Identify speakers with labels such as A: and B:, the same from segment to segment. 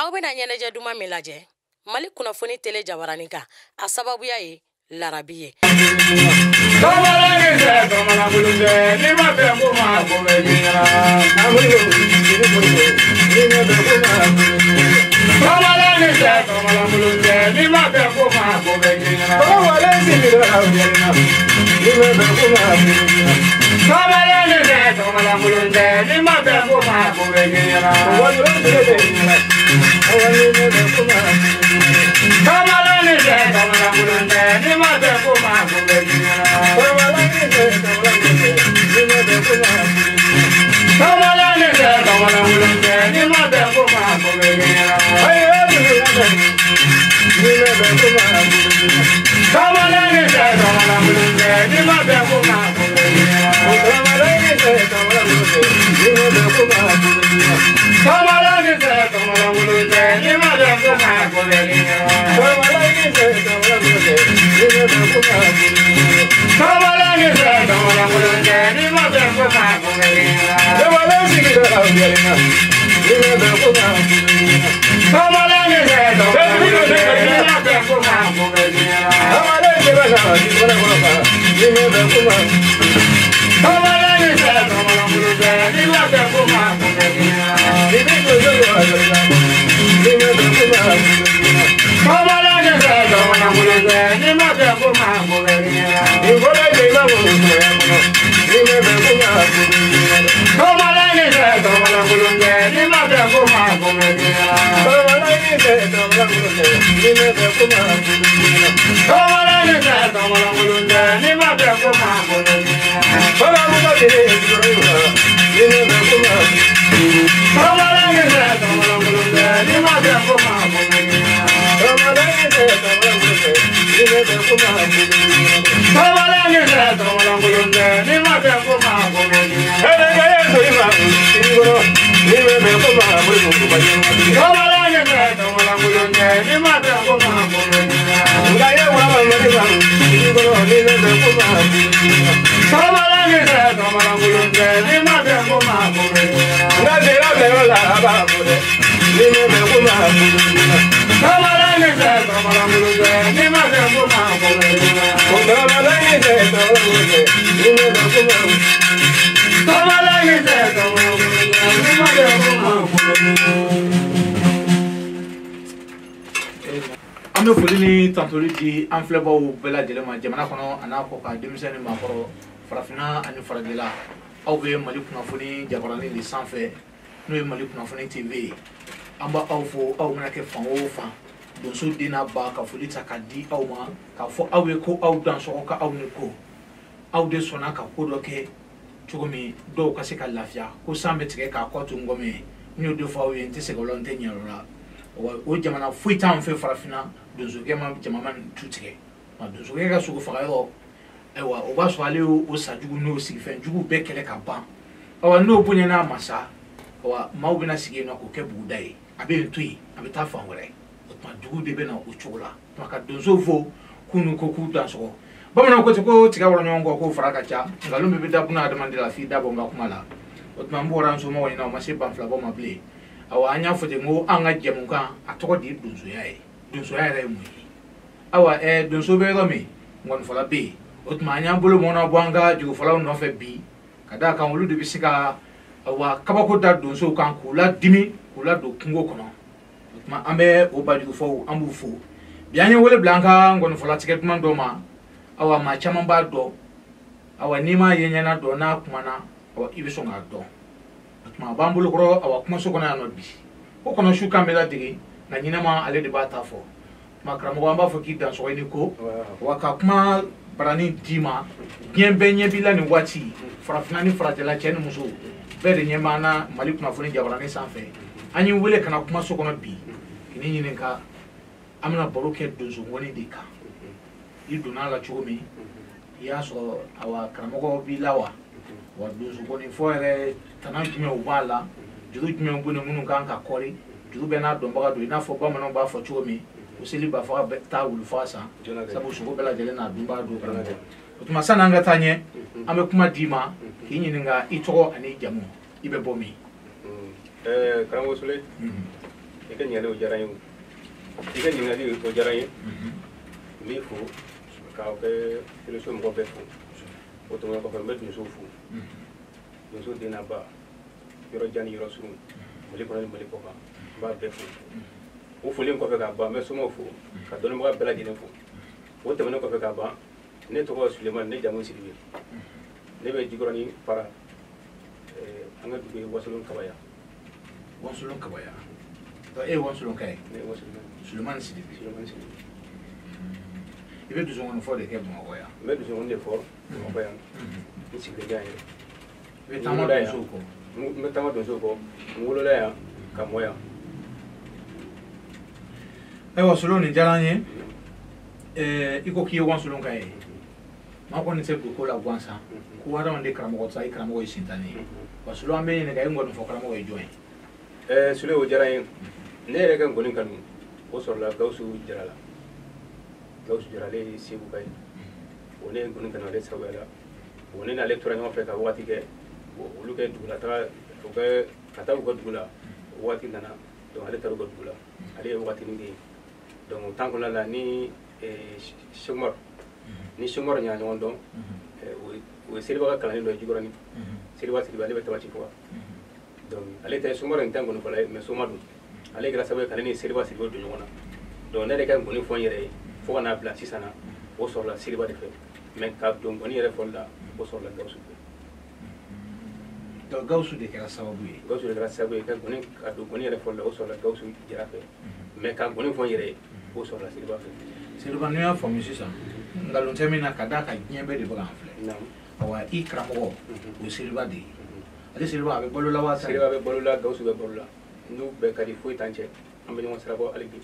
A: Aw bɛna ɲɛnajɛ duman min lajɛ Mali kunnafoni tele jabaranin kan, a sababuya ye larabi ye.
B: An bɛ foli ni tantoli di an filɛbaw bɛɛ lajɛlen ma jamana kɔnɔ a n'a kɔ kan, denmisɛn ni maakɔrɔ, farafinna ani farajɛla. Aw bɛ Mali kunnafoni jabaranin de sanfɛ, n'o ye Mali kunnafoni TV ye. An b'aw fo, aw mana kɛ fan o fan, donso den n'a ba ka foli ta k'a di aw ma, k'a fɔ aw ye ko aw dansɔgɔ, ka aw ni ko aw de sɔnna ka ko dɔ kɛ cogo min dɔw ka se ka lafiya, ko san bɛ tigɛ k'a kɔ to ngɔmɛ ye. N y'o de fɔ aw ye, n tɛ sɛgɛn o la, n tɛ ɲɛ o la. O jamana foyi t'anw fɛ farafinna donsokɛ ma jama ma tu tigɛ. Nka donsokɛ ka sogo faga yɔrɔ, ayiwa, o b'a sɔrɔ ale y'o sajugu n'o sigifɛn jugu bɛɛ kɛlɛ ka ban. Awa, n'o bonya n'a ma sa, awa, maaw bɛna sigi yen nɔ k'o kɛ buguda ye, a bɛ yen to yen, a bɛ taa fan wɛrɛ. O tuma dugu de bɛ na o cogo la. O tuma ka donso fo k'u n'u ko k'u dansɔgɔ. Bamananw ko ten ko tiga wɔrɔ ɲɔgɔn kɔ k'o fara ka ca, nkalon bɛɛ bɛ da buna adamaden la f'i da bɔ n ka kuma la. O tuma n bɔra n somɔgɔw ɲɛna, o ma se banfilabɔ ma bilen. Awa, an y'a fɔ ten ko an ka jɛmukan a tɔgɔ de ye donsoya ye. Donsoya yɛrɛ ye mun ye? Awa, donso bɛ yɔrɔ min, ngɔnifɔla bɛ yen. O tuma an y'an bolo mɔnɔ bɔ an ka jurufɔlaw nɔfɛ bi, ka d'a kan olu de bɛ se ka awa kabako da donsow kan k'u ladimi, k'u ladon kungo kɔnɔ. O tuma an bɛ o bajurufɔw, an b'u fo bi. An ye wele bila an ka ngɔnifɔlatigɛ duman dɔ ma. Awa, maa caman b'a dɔn. Awa, n'i m'a ye ɲɛna dɔn, n'a kumana, awa, i bɛ sɔn k'a dɔn. O tuma a b'an bolokɔrɔ, awa, kumaso kɔnɔ yan nɔ bi. Ko kɔnɔ su kan bɛ ladege, nka ɲinɛma ale de b'a ta fɔ. Tuma karamɔgɔ, an b'a fɔ k'i dansɔgɔ i ni ko, wa ka kuma barani d'i ma. Diɲɛ bɛɛ ɲɛ b'i la nin waati, farafinna ni farajɛla, cɛ ni muso bɛɛ de ɲɛ b'an na Mali kunnafoni jabaranin sanfɛ. An y'i wele ka na kumaso kɔnɔ bi k'i ɲininka, an bɛna baro kɛ donsongɔni de kan. I donna a la cogo min, i y'a sɔrɔ awa karamɔgɔ b'i la wa, wa donsongɔni fɔ yɛrɛ tana jumɛnw b'a la, juru jumɛn bɛ minnu kan ka kɔri, juru bɛɛ n'a dɔnbaga don. I n'a fɔ bamananw b'a fɔ cogo min, ko seli ba faga taa wulu faga san, sabu sogo bɛɛ lajɛlen n'a dunbaa don. Karamɔgɔ, o tuma sanni an ka taa ɲɛ, an bɛ kuma d'i ma k'i ɲininka i tɔgɔ ani jamu, i bɛ bɔ min?
C: Karamɔgɔ Sule, I ka ɲininkali o diyara n ye. I ka ɲininkali o diyara n ye. N b'i fo k'aw kɛ teleso mɔgɔ bɛɛ fo. O tɛmɛnen kɔfɛ n bɛ donsow fo. Donso den n'a ba, yɔrɔ jan ni yɔrɔ surun, Mali kɔnɔ ni Mali kɔkan, n b'a bɛɛ fo. O folilen kɔfɛ k'a ban, n bɛ somaw fo, ka dɔnnibaga bɛɛ lajɛlen fo. O tɛmɛnen kɔfɛ k'a ban, ne tɔgɔ Sulemani, ne jamu Sidibe. Ne bɛ Jikɔrɔni Para, an ka dugu ye Wasolon Kabaya.
B: Wasolon Kabaya. Donc e ye Wasolon ka ye?
C: Ne ye Wasolon ka ye.
B: Sulemani Sidibe.
C: Sulemani Sidibe.
B: I bɛ dusukun fɔ de kɛ Bamakɔ yan?
C: N bɛ dusukun de fɔ Bamakɔ yan. N sigilen yan yɛrɛ.
B: I bɛ taama donsow kɔ?
C: N bɛ taama donsow kɔ. N wolola yan ka mɔ yan.
B: Ayiwa Solo, nin diyara n ye. I ko k'i ye Wasolon ka ye. Maa kɔni tɛ don ko la gansan. Ko hadamaden karamɔgɔ tɛ, i karamɔgɔ ye Sintani ye. Wa Solo, an bɛ ɲininka, e ŋɔni fɔ karamɔgɔ ye jɔn ye?
C: Sule, o diyara n ye. Ne yɛrɛ ka ŋɔni kanu, o sɔrɔla Gawusu Jara la. Gawusu Jara, ale ye Segu ka ye. O ne ye ŋɔni kanu ale sababuya la. O ne n'ale tora ɲɔgɔn fɛ ka waati kɛ. Olu kɛ dugulataga, o kɛ ka taa u ka dugu la. O waati nana, donc ale taara u ka dugu la. Ale ye waatinin kɛ yen. Donc o temps kɔnɔna la ni Sekumaru, ni Sekumaru ɲana ɲɔgɔn dɔn, o ye Seriba ka kalanden dɔ ye Jikɔrɔni. Seriba Sidibe, ale bɛ Tabati fɔ. Donc ale tɛ Sekumaru in tɛ ŋɔnifɔla ye, mais soma don. Ale kɛra sababu ye ka ne ni Seriba Sidibe don ɲɔgɔn na. Donc ne yɛrɛ ka ŋɔni fɔ n yɛrɛ ye fo ka n'a bila sisan na, o sɔrɔla Seriba de fɛ. Mais ka don ŋɔni yɛrɛ fɔli la, o sɔrɔla Gawusu fɛ.
B: Donc Gawusu de kɛra sababu ye?
C: Gawusu de kɛra sababu ye ka ŋɔni, ka don ŋɔni yɛrɛ fɔli la, o sɔrɔla Gawusu Jara fɛ. Mais ka ŋɔni fɔ n yɛrɛ ye, o sɔrɔla Seriba fɛ.
B: Seriba, n'i y'a faamu sisan, nkalon tɛ min na ka d'a kan diɲɛ bɛɛ de bɛ k'an filɛ. Awa, i karamɔgɔ o ye Seriba de ye. Ale Seriba, a bɛ balo la wa?
C: Seriba bɛ balo la, Gawusu bɛ balo la. N'u bɛɛ ka di, foyi t'an cɛ. An bɛ ɲɔgɔn sira bɔ hali bi.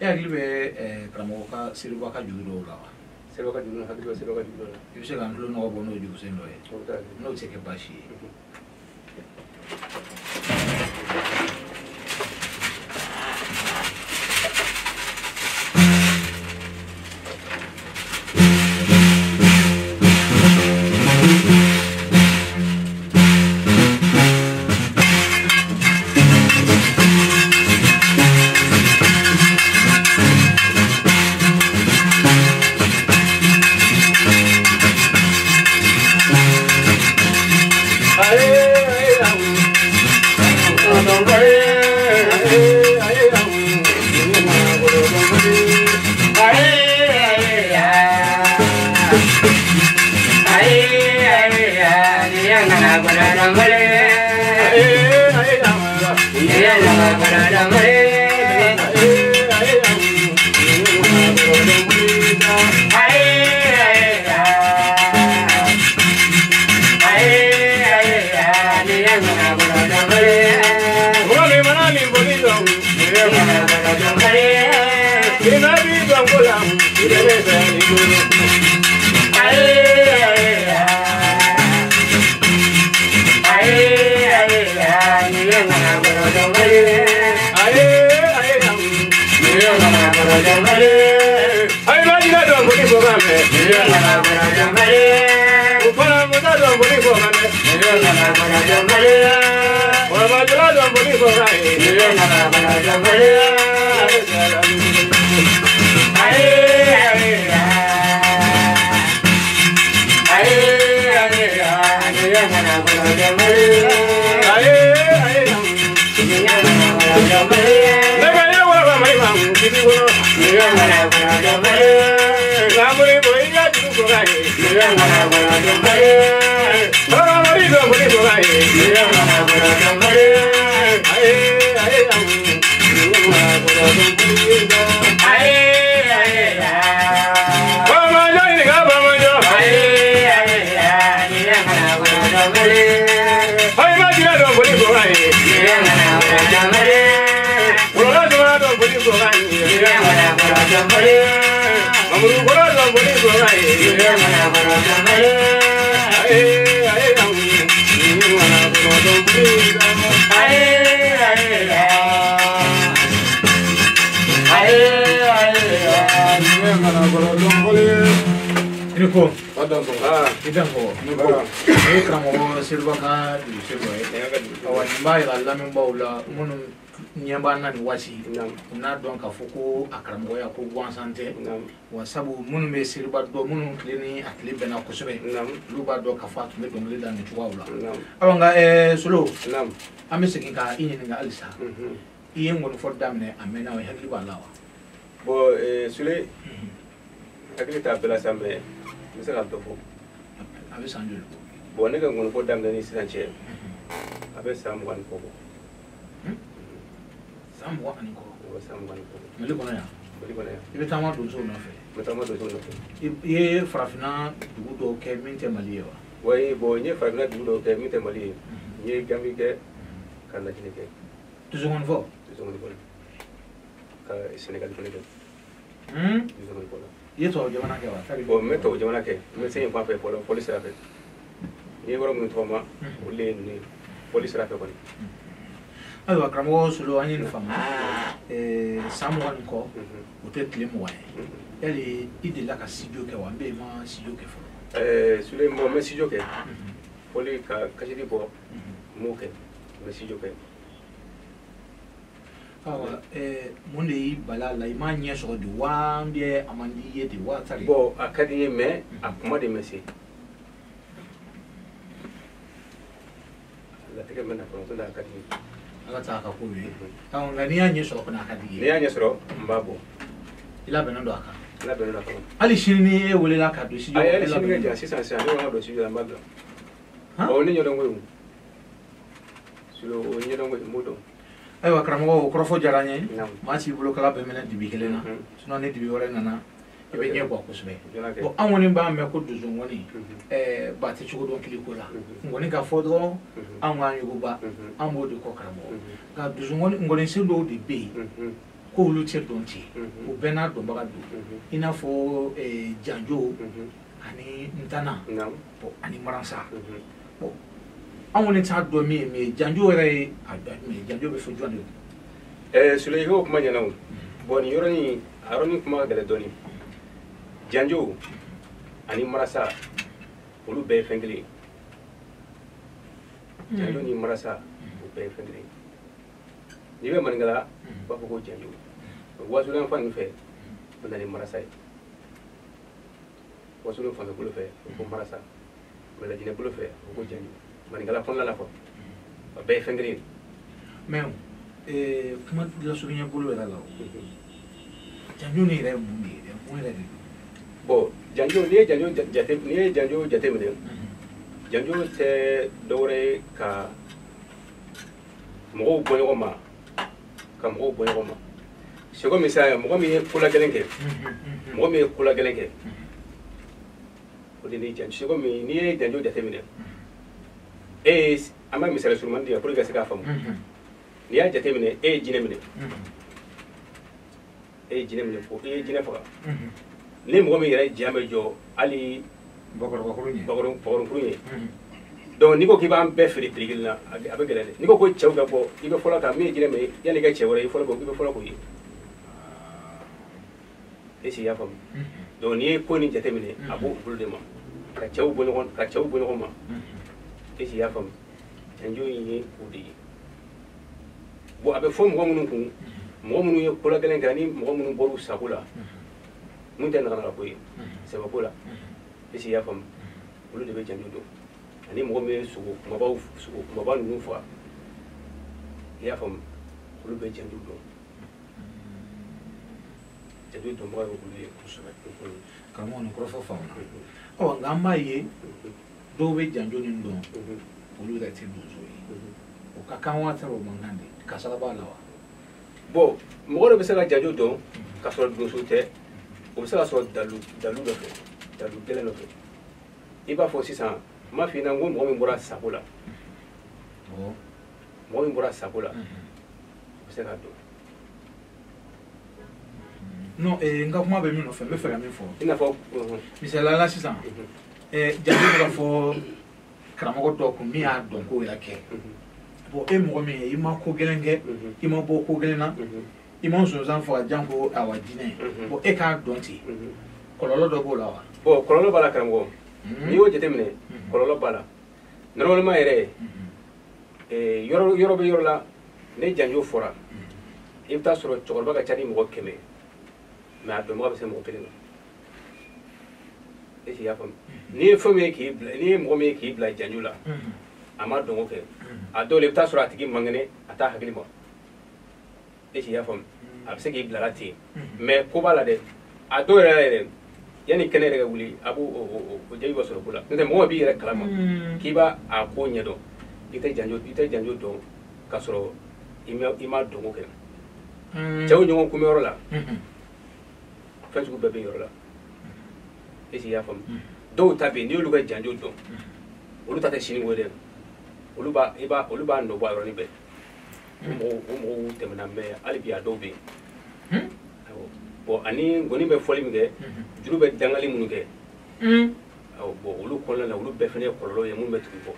B: E hakili bɛ karamɔgɔ ka Seriba ka juru dɔw la wa?
C: Seriba ka juru, hakili bɛ Seriba ka juru dɔw la.
B: I bɛ se k'an tulo nɔgɔ bɔ n'o jurusen dɔ ye? N'o tɛ se kɛ baasi ye. Ko i tɛ fɔ o ye karamɔgɔ Seriba ka dugusen dɔ ye. Awa, nin b'a yira lamɛnbaaw la minnu ɲɛ b'an na nin waati u n'a dɔn k'a fɔ ko a karamɔgɔya ko gansan tɛ wa sabu minnu bɛ Seriba dɔn minnu tile ni a tile bɛnna kosɛbɛ olu b'a dɔn k'a fɔ a tun bɛ dɔnkili da nin cogoyaw la. Awa nka Solo an bɛ segin ka i ɲininka halisa i ye ngɔnifɔ daminɛ a mɛnna wa i hakili b'a la wa?
C: Bon Sule hakili t'a bɛɛ la sa mais n bɛ se ka dɔ fɔ.
B: A bɛ san joli bɔ?
C: Bon ne ka ngɔnifɔ daminɛ ni sisan cɛ a bɛ san 20 ni kɔ bɔ.
B: San 20 ani kɔ?
C: Awɔ, san 20 ni kɔ.
B: Mali kɔnɔ yan?
C: Mali kɔnɔ yan.
B: I bɛ taama donsow nɔfɛ?
C: N bɛ taama donsow nɔfɛ.
B: I ye farafinna dugu dɔw kɛ min tɛ Mali ye wa?
C: Oui, bon n ye farafinna dugu dɔw kɛ min tɛ Mali ye. N ye Gambi kɛ ka Lajinɛ kɛ.
B: Donsokɔnifɔ?
C: Donsokɔnifɔ ka Senegali fana kɛ. Donsokɔnifɔ la.
B: I ye tubabu jamana kɛ wa?
C: Bon n bɛ tubabu jamana kɛ. N bɛ se yen fan fɛ fɔlɔ fɔli sira fɛ. N ye yɔrɔ minnu tɔgɔ ma olu de ye ninnu ye fɔli sira fɛ kɔni.
B: Ayiwa karamɔgɔ Solo an ye nin faamu san 20 ni kɔ o tɛ tile 20 ye yali i delila ka studio kɛ wa n bɛ yen ma studio kɛ fɔlɔ?
C: Sule bon n bɛ studio kɛ fɔli ka kasidi bɔ n b'o kɛ n bɛ studio kɛ.
B: Ayiwa mun de y'i bali a la i m'a ɲɛ sɔrɔ de wa ou bien a man di i ye de wa tari?
C: Bon a ka di n ye mais a kuma de ma se. Latigɛ bɛ na fɔlɔ n'o tɛ a ka di n ye.
B: Ala t'a ka ko ye. Nka n'i y'a ɲɛ sɔrɔ fana a ka di i ye.
C: N'i y'a ɲɛ sɔrɔ n b'a bɔ.
B: I labɛnnen don a kan.
C: I labɛnnen don a kan.
B: Hali sini ni e welela ka don studio.
C: Ayi hali sini ka jan sisan sisan ne ko n ka don studio la n b'a bila. Ɔ ne ɲɛdɔn ko ye o. Sule o ɲɛdɔn ko ye n b'o dɔn.
B: Ayiwa karamɔgɔ o kɔrɔfɔ diyara n ye. Maa t'i bolo kala bɛɛ minɛ dibi kelen na. Sinon ni dibi wɛrɛ nana i bɛ ɲɛ bɔ kosɛbɛ. Bon an kɔni b'a mɛn ko donso ngɔni ba tɛ cogo dɔn kiliko la. Ngɔni ka fɔ dɔrɔn anw k'an yuguba an b'o de kɔ karamɔgɔ. Nka donso ngɔni ngɔnisen dɔw de bɛ yen k'olu tɛ dɔn ten. O bɛɛ n'a dɔnbaga don. I n'a fɔ janjo ani ntana ani maransa. Bon anw kɔni t'a dɔn min ye min ye janjo yɛrɛ ye a jumɛn ye janjo bɛ fɔ jɔn de kun?
C: Sule i k'o kuma ɲɛna o. Bon nin yɔrɔnin a yɔrɔnin kuma ka gɛlɛn dɔɔnin. Janjo ani marasa olu bɛɛ ye fɛn kelen ye. Janjo ni marasa o bɛɛ ye fɛn kelen ye. N'i bɛ Maninkala u b'a fɔ ko janjo. Wasolon fan ninnu fɛ o nana ni marasa ye. Wasolon fanfɛ bolo fɛ o ko marasa. Lajinɛ bolo fɛ o ko janjo. Maninkala kɔnɔna la quoi. A bɛɛ ye fɛn kelen ye.
B: Mais kuma lasurunya bolo yɛrɛ la o. Janjo nin yɛrɛ ye mun de ye? Mun yɛrɛ de don?
C: Bon janjo n'i ye janjo jateminɛ janjo tɛ dɔwɛrɛ ye ka mɔgɔw bɔ ɲɔgɔn ma ka mɔgɔw bɔ ɲɔgɔn ma. C'est comme ça mɔgɔ min ye kolagɛlɛn kɛ mɔgɔ min ye kolagɛlɛn kɛ o de ni janjo. C'est comme n'i ye janjo jateminɛ e ye an b'a misali surumani di yan pour que ka se k'a faamu. N'i y'a jateminɛ e ye jinɛ minɛ e ye jinɛ minɛ fo e ye jinɛ faga. Ni mɔgɔ min yɛrɛ ja bɛ jɔ hali bakɔrɔnkuru ye donc n'i ko k'i b'an bɛɛ feere prix kelen na a bɛ gɛlɛya dɛ. N'i ko ko cɛw ka bɔ i bɛ fɔlɔ ka min ye jinɛ minɛ yanni i ka cɛ wɛrɛ i bɛ fɔlɔ k'o ye. Est-ce que i y'a faamu? Donc n'i ye ko nin jateminɛ a b'o bolo de ma ka cɛw bɔ ɲɔgɔn ma. Est-ce que i y'a faamu? Janjo in ye o de ye. Bon a bɛ fɔ mɔgɔ minnu kun mɔgɔ minnu ye kolagɛlɛn kɛ ani mɔgɔ minnu bɔr'u sago la mun tɛ naganagako ye sɛbɛko la. Est-ce que i y'a faamu? Olu de bɛ janjo dɔn ani mɔgɔ min ye sogo kumaba ninnu faga i y'a faamu olu bɛ janjo dɔn. Janjo dɔnbaga ye olu ye
B: kosɛbɛ. Karamɔgɔ nin kɔrɔfɔ faamuna. Ɔ nka an b'a ye dɔw bɛ janjo nin dɔn olu yɛrɛ tɛ donso ye. O ka kan wa o man kan de kasara b'a la wa?
C: Bon mɔgɔ dɔ bɛ se ka janjo dɔn k'a sɔrɔ donso tɛ. O bɛ se ka sɔrɔ dalu dɔ fɛ dalu gɛlɛn dɔ fɛ. I b'a fɔ sisan n m'a f'i ɲɛna n ko mɔgɔ min bɔra sago la mɔgɔ min bɔra sago la o bɛ se k'a dɔn.
B: Non n ka kuma bɛ min nɔfɛ n bɛ fɛ ka min fɔ.
C: I n'a fɔ.
B: Misaliya la sisan janjo bɛ ka fɔ karamɔgɔ dɔw kun min y'a dɔn k'o yɛrɛ kɛ. Bon e mɔgɔ min ye i ma ko gɛlɛn kɛ i ma bɔ ko gɛlɛn na i ma sonsan faga janko awa jinɛ. Bon e k'a dɔn ten kɔlɔlɔ dɔ b'o la wa?
C: Bon kɔlɔlɔ b'a la karamɔgɔ. N'i y'o jateminɛ kɔlɔlɔ b'a la. Normalement yɛrɛ yɔrɔ bɛ yɔrɔ la ne janjo fɔra I bɛ taa sɔrɔ cɛkɔrɔba ka ca ni mɔgɔ 100 mais a dɔnbaga bɛ se mɔgɔ 1 ma. Est-ce que i y'a faamu? N'i ye fɛn min ye k'i bila, n'i ye mɔgɔ min ye k'i bila janjo la, a ma dɔnko kɛ. A dɔw la i bɛ taa sɔrɔ a tigi man kɛnɛ, a t'a hakili ma. Est-ce que i y'a faamu? A bɛ se k'i bila la ten. Mais ko b'a la dɛ. A dɔw yɛrɛ yanni kɛnɛ yɛrɛ ka wuli, a b'o o jaabi bɛ sɔrɔ ko la. N'o tɛ mɔgɔ b'i yɛrɛ kalama k'i b'a a ko ɲɛdɔn, i tɛ janjo dɔn k'a sɔrɔ i ma dɔnko kɛ. Cɛw ɲɔgɔn kunbɛyɔrɔ la, fɛn sugu bɛɛ bɛ yɔrɔ la. Est-ce que i y'a faamu? Dɔw ta bɛ yen, n'i y'olu ka janjo dɔn, olu ta tɛ sini ko ye dɛ. Olu b'a nɔ bɔ a yɔrɔnin bɛɛ. O mɔgɔw tɛmɛna mais hali bi a dɔw bɛ yen. Bon, ani ngɔni bɛ fɔli min kɛ, juru bɛ dangali minnu kɛ, awɔ, bon olu kɔnɔna la, olu bɛɛ fana ye kɔlɔlɔ ye minnu bɛ tugu kɔ.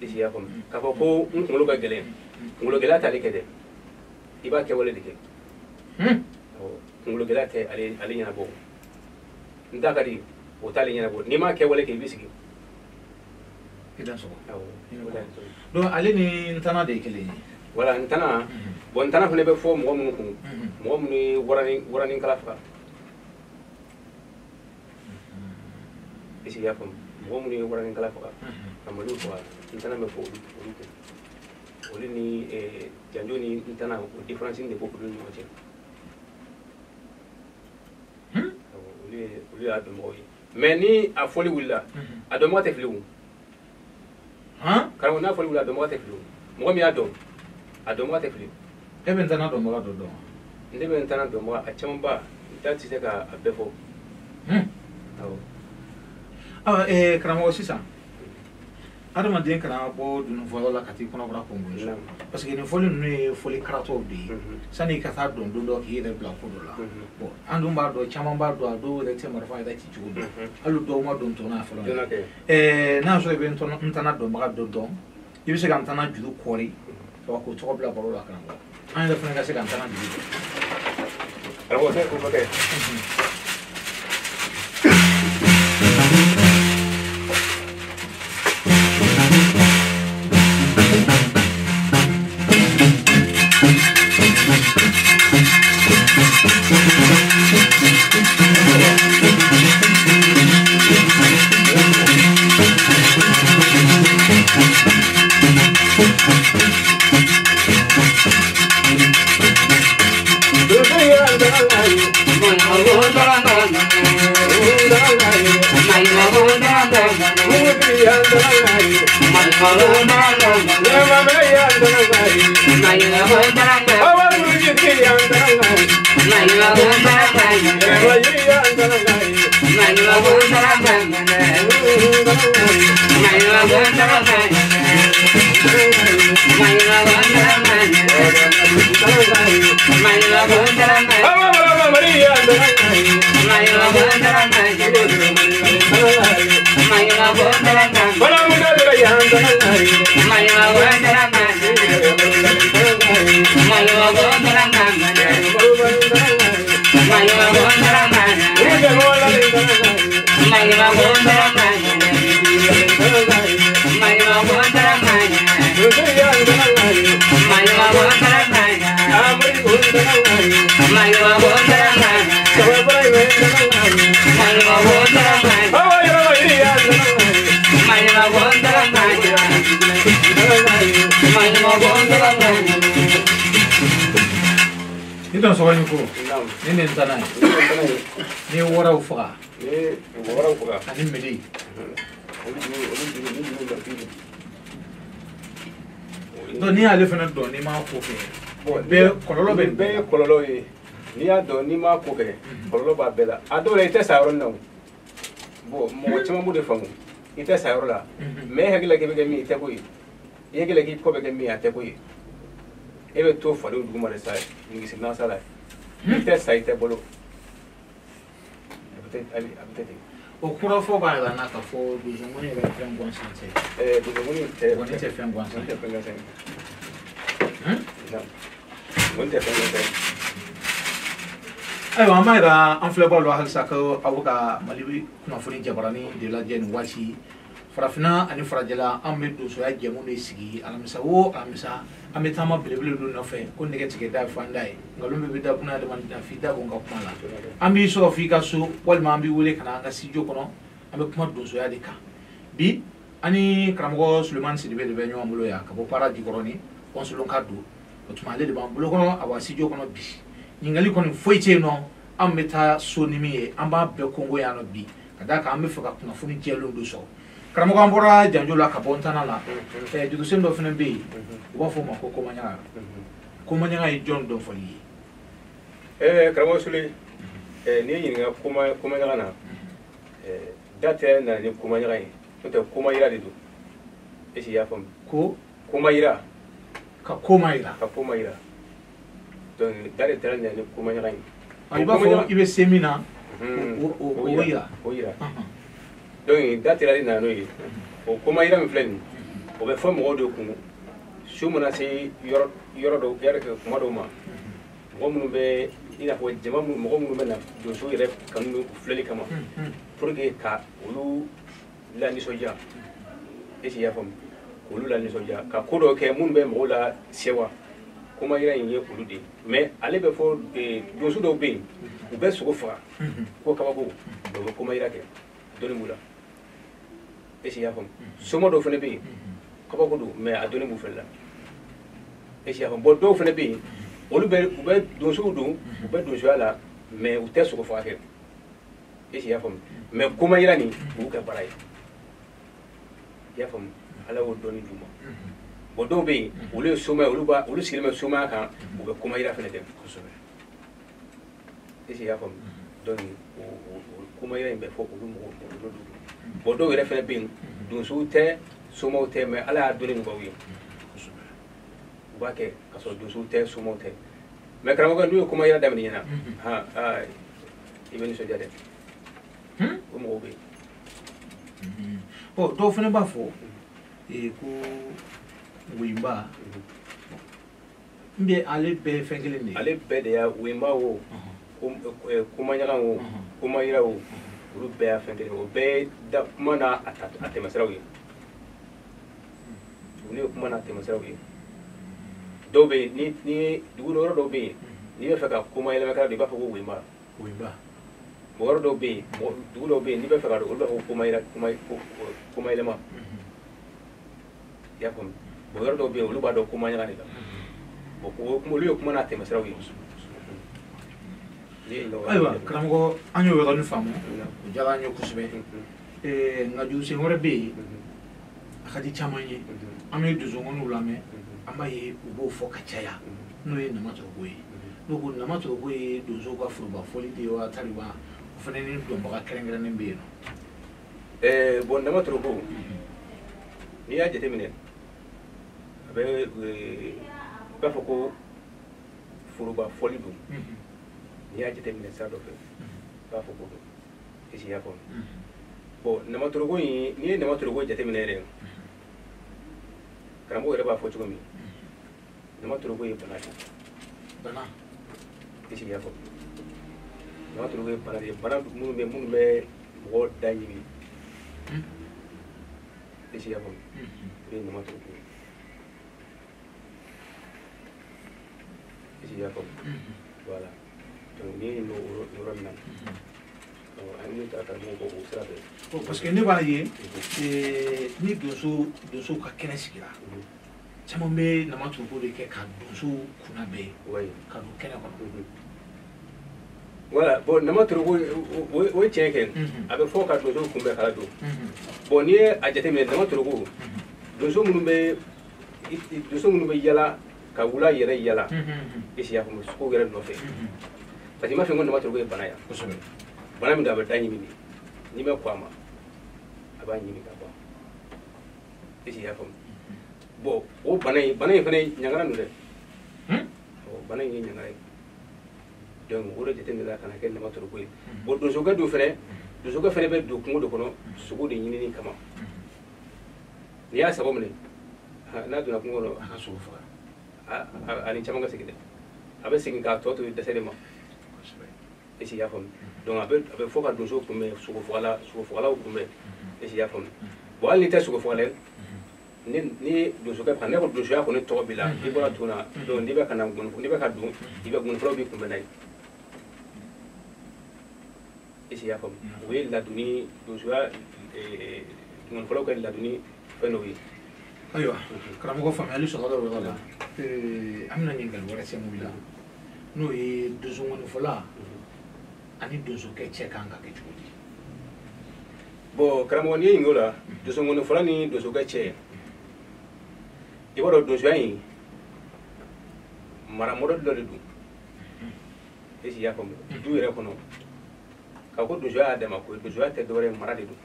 C: Est-ce que i y'a faamu? K'a fɔ ko n kunkolo ka gɛlɛn, kunkolo gɛlɛya t'ale kɛ dɛ, i b'a kɛwale de kɛ. Awɔ, kunkolo gɛlɛya tɛ ale ɲɛnabɔ. N ta ka di, o t'ale ɲɛnabɔ. N'i m'a kɛwale kɛ, i bɛ sigi.
B: I dan sɔgɔ.
C: Awɔ.
B: Donc ale ni ntana de ye kelen ye.
C: Voilà, ntana. Bon, ntana fana bɛ fɔ mɔgɔ minnu kun, mɔgɔ minnu ye waranikala faga. Est-ce que i y'a faamu? Mɔgɔ minnu ye waranikala faga, ka maliw faga, ntana bɛ fɔ olu kun. Olu ni janjo ni ntana, o différence de b'olu ni ɲɔgɔn cɛ. Olu y'a dɔnbagaw ye. Mais ni a fɔli wulila, a dɔnbaga tɛ fili o. Karamɔgɔ, n'a fɔli wulila, a dɔnbaga tɛ fili o. Mɔgɔ min y'a dɔn, a dɔnbaga tɛ fili.
B: E bɛ ntana dɔnbaga dɔ dɔn?
C: Ne bɛ ntana dɔnbaga a camanba, n ta tɛ se k'a bɛɛ fɔ. Awɔ.
B: Awa, karamɔgɔ, sisan adamaden kana bɔ dununfɔyɔrɔ la ka t'i kɔnɔbara kɔngo, parce que nin fɔli ninnu ye fɔli karatɔw de ye. Sanni i ka taa dɔn don dɔ k'i yɛrɛ bila ko dɔ la. Bon, an dun b'a dɔn, caman b'a dɔn, a dɔw yɛrɛ tɛ marifa yɛrɛ ci cogo dɔn, hali dɔw ma don tɔn na fɔlɔ. N'a y'a sɔrɔ i bɛ ntana dɔnbaga dɔ dɔn, i bɛ se ka ntana juru kɔri k'o tɔgɔ bila baro la karamɔgɔ. An yɛrɛ fana ka se ka ntana juru dɔn.
C: Karamɔgɔ, tɛ ko kɛ.
B: I dɔn sɔgɔ ko ni ne ntana ye, ni ye waraw faga ani meli. Donc n'i y'ale fana dɔn, n'i m'a ko kɛ, bɛɛ kɔlɔlɔ bɛ
C: bɛɛ ye kɔlɔlɔ ye. N'i y'a dɔn, n'i m'a ko kɛ, kɔlɔlɔ b'a bɛɛ la. A dɔw la i tɛ sa yɔrɔnin na o. Bon, mɔgɔ caman b'o de faamu, i tɛ sa yɔrɔ la, mais e hakili la k'i bɛ kɛ min ye, i tɛ k'o ye. I hakili la k'i kɔ bɛ kɛ min ye, a tɛ k'o ye. E bɛ to fadenw duguma de sa, nigisilan sa la. I tɛ sa, i tɛ balo. A bɛ ten.
B: O kɔrɔfɔ b'a jira n na k'a fɔ donsongɔni yɛrɛ ye fɛn gansan tɛ.
C: Donsongɔni tɛ.
B: Ngɔni tɛ fɛn gansan.
C: Ngɔni tɛ fɛn gansan ye. Ngɔni tɛ fɛn gansan ye.
B: Ayiwa, an b'a jira an filɛbaaw la halisa ko aw bɛ ka Mali kunnafoni jabarani de lajɛ nin waati. Farafinna ani farajɛla an bɛ donsoya jɛmu de sigi alamisa o alamisa an bɛ taama belebele dɔ nɔfɛ ko nɛgɛ tigɛ da ye fanda ye nkalon bɛɛ bɛ da kunna adamaden f'i da bɔ n ka kuma la an b'i sɔrɔ f'i ka so walima an b'i wele ka na an ka studio kɔnɔ an bɛ kuma donsoya de kan bi ani karamɔgɔ Sulemani Sidibe de bɛ ɲɔgɔn bolo yan ka bɔ Para Jikɔrɔni kɔnsolon ka don o tuma ale de b'an bolo kɔnɔ a b'a studio kɔnɔ bi ɲininkali kɔni foyi tɛ yen nɔ an bɛ taa so ni min ye an b'a bɛɛ kongo yan nɔ bi ka d'a kan an bɛ fɛ ka kunnafoni jɛlenw de sɔrɔ karamɔgɔ an bɔra janjo la ka bɔ ntana la jurusen dɔ fana bɛ yen u b'a fɔ o ma ko komaɲaga komaɲaga ye jɔn dɔn fɔli ye
C: karamɔgɔ Sule n'i ye ɲininka komaɲaga na da tɛ nana ni komaɲaga ye n'o tɛ komayira de don est ce que i y'a faamu
B: ko
C: komayira
B: ka komayira
C: ka komayira donc da de taara nana ni komaɲaga ye
B: i b'a fɔ i bɛ se min na o yira
C: o yira donc da tɛra de nana n'o ye o komayira min filɛ nin o bɛ fɔ mɔgɔw de kun su mana se yɔrɔ dɔw kuma dɔw ma mɔgɔ minnu bɛ i n'a fɔ jama mɔgɔ minnu bɛ na donso yɛrɛ kanu filɛli kama pour que ka olu la nisɔndiya est ce que i y'a faamu k'olu la nisɔndiya ka ko dɔw kɛ minnu bɛ mɔgɔw la sewa komayira in ye olu de ye mais ale bɛ fɔ donso dɔw bɛ yen u bɛ sogo faga ko kabako u bɛ komayira kɛ dɔnni b'u la est ce que i y'a faamu soma dɔw fana bɛ yen kabako don mais a dɔnni b'u fana la est ce que i y'a faamu bon dɔw fana bɛ yen olu bɛ u bɛ donsow don u bɛ donsoya la mais u tɛ sogo faga kɛ est ce que i y'a faamu mais komayira nin u y'u kɛ baara ye i y'a faamu ala y'o dɔnni d'u ma bon dɔw bɛ yen olu ye soma ye olu sigilen bɛ somaya kan u bɛ komayira fana kɛ
B: kosɛbɛ
C: est ce que i y'a faamu donc o komayira in bɛ fɔ olu mɔgɔw olu don bon dɔw yɛrɛ fana bɛ yen donsow tɛ somaw tɛ mais ala y'a dɔnni nɔgɔya u ye u b'a kɛ ka sɔrɔ donsow tɛ somaw tɛ mais karamɔgɔ n'u ye komayira daminɛ ɲɛna han i bɛ nisɔndiya dɛ o mɔgɔw bɛ yen.
B: Ɔ dɔw fana b'a fɔ ko woyinba n bɛ ale bɛɛ ye fɛn kelen de ye.
C: Ale bɛɛ de y'a woyinba o komaɲaga o komayira o olu bɛɛ y'a fɛn kelen ye o bɛɛ ye da kuma n'a a tɛmɛsiraw ye olu ye kuma n'a tɛmɛsiraw ye dɔw bɛ yen ni dugu yɔrɔ dɔw bɛ yen n'i bɛ fɛ ka komayɛlɛmakɛla don i b'a fɔ ko woyinba
B: woyinba
C: mɔgɔ yɔrɔ dɔw bɛ yen dugu dɔw bɛ yen n'i bɛ fɛ ka don olu b'a fɔ ko komayɛlɛma i y'a faamu bon yɔrɔ dɔw bɛ yen olu b'a dɔn komaɲaga de la bon olu ye kuma n'a tɛmɛsiraw ye.
B: Ayiwa karamɔgɔ an y'o yɔrɔnin faamu o diyara an ye kosɛbɛ nka jurusen wɛrɛ bɛ yen a ka di caman ye an bɛ donsokɔniw lamɛn an b'a ye u b'o fɔ ka caya n'o ye namatoroko ye n'o ko namatoroko ye donsow ka foroba fɔli de ye wa tariba o fana ni dɔnbaga kɛrɛnkɛrɛnnen bɛ yen
C: nɔ. Bon namatoroko n'i y'a jateminɛ a bɛ i b'a fɔ ko foroba fɔli don n'i y'a jateminɛ sira dɔ fɛ i b'a fɔ ko don est ce que i y'a faamu bon namatoroko in n'i ye namatoroko jateminɛ yɛrɛ karamɔgɔ yɛrɛ b'a fɔ cogo min namatoroko ye bana de ye
B: bana
C: est ce que i y'a faamu namatoroko ye bana de ye bana minnu bɛ mɔgɔ da ɲimi est ce que i y'a faamu o ye namatoroko ye est ce que i y'a faamu voilà donc n'i ye nin yɔrɔ min na an y'o ta karamɔgɔ kɔ o sira fɛ.
B: Parce que ne b'a ye ni donsow ka kɛnɛ sigira caman bɛ namatoroko de kɛ ka donsow kunna bɛɛ ka don kɛnɛ kɔnɔ.
C: Voilà bon namatoroko o ye tiɲɛ kɛ a bɛ fɔ ka donsow kunbɛn k'a don bon n'i ye a jateminɛ namatoroko donso minnu bɛ yala ka wula yɛrɛ yala est ce que i y'a faamu sogow yɛrɛ nɔfɛ parce que i m'a fɔ ko namatoroko ye bana ye
B: kosɛbɛ
C: bana min don a bɛ da ɲimi de n'i ma kɔ a ma a b'a ɲimi ka ban est ce que i y'a faamu bon o bana in fana ye ɲangara don dɛ bana in ye ɲangara ye donc o de jateminɛ ka na kɛ namatoroko ye bon donsokɛ dun fana donsokɛ fana bɛ don kungo de kɔnɔ sogo de ɲinini kama n'i y'a sago minɛ n'a donna kungo kɔnɔ
B: a ka sogo faga
C: a ni caman ka segin dɛ a bɛ segin k'a tɔ to dɛsɛ de ma est ce que i y'a faamu donc a bɛ fɔ ka donso kunbɛn sogofagalaw kunbɛn est ce que i y'a faamu Bon hali n'i tɛ sogo faga dɛ, ni donsokɛ ka ne ko donsoya kɔni tɔgɔ b'i la, i bɔra tun na, donc n'i bɛ ka na n'i bɛ ka don, i bɛ ngɔnifɔlaw b'i kunbɛn n'a ye. Est-ce que i y'a faamu? O ye ladonni donsoya ngɔnifɔlaw ka ladonni fɛn dɔw ye.
B: Ayiwa karamɔgɔ, faamuyali sɔrɔla o yɔrɔ la. An bɛna ɲininkali wɛrɛ sɛmɛ i la, n'o ye donso ngɔnifɔla ani donsokɛ cɛ kan ka kɛ cogo di?
C: Bon karamɔgɔ, n'i ye ɲininka o la, donso ngɔnifɔla ni donsokɛ cɛ, i b'a dɔn donsoya in mara modèle dɔ de don. Est-ce que i y'a faamu? Du yɛrɛ kɔnɔ, k'a ko donsoya y'a dama ko ye, donsoya tɛ dɔwɛrɛ ye, mara de don.